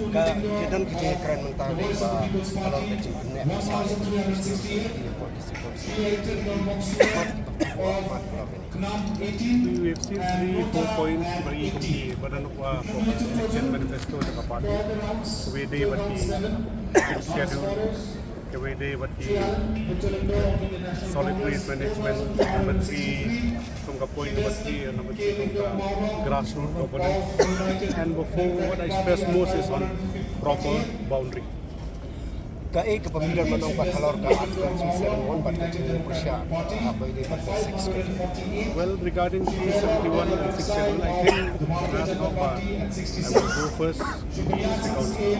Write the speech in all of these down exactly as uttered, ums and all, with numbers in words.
Ka, ki don ki jingkren mynta dei ba halor ka jingkynnoh ka sa ka jingkynnoh ka jingkynnoh ka jingkynnoh. We have seen three, four points ba i committee ba don kwa election manifesto jong ka party. We dei ba ki schedule Kawei dei bad ki solid waste management, number three, kum ka point number three, and number three, kum ka grassroots governance. And before, what I stress most is on proper boundary. Ka ei ka pynbna ban ong bad halor ka Article three seven one bad ka jingpyrshah ha bai dei bad ka six. Well, regarding three seventy-one and six seven, I think that's not bad. I will go first to the district council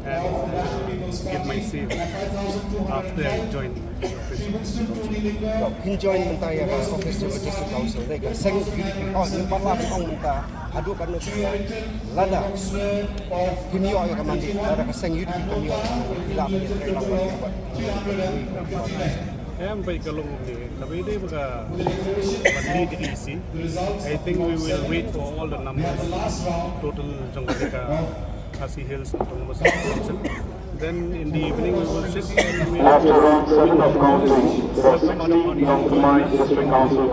and, uh, get my say after I join the office of the district council. Kin join mynta ïa ka office of the district council, dei ka seng U D P. Oh, ïa pat la ong mynta haduh katno lada kim ïoh ïa ka mandate, lada ka seng U D P kim ïoh, ila mynta trei lang. Em, bai ka long ni, ka bai dei ba ka ban lead ka E C. I think we will wait for all the numbers, total jong ka Khasi Hills Autonomous Council. Then in the evening we will sit and we will After round seven of counting, the sixteen Nongthymmai District Council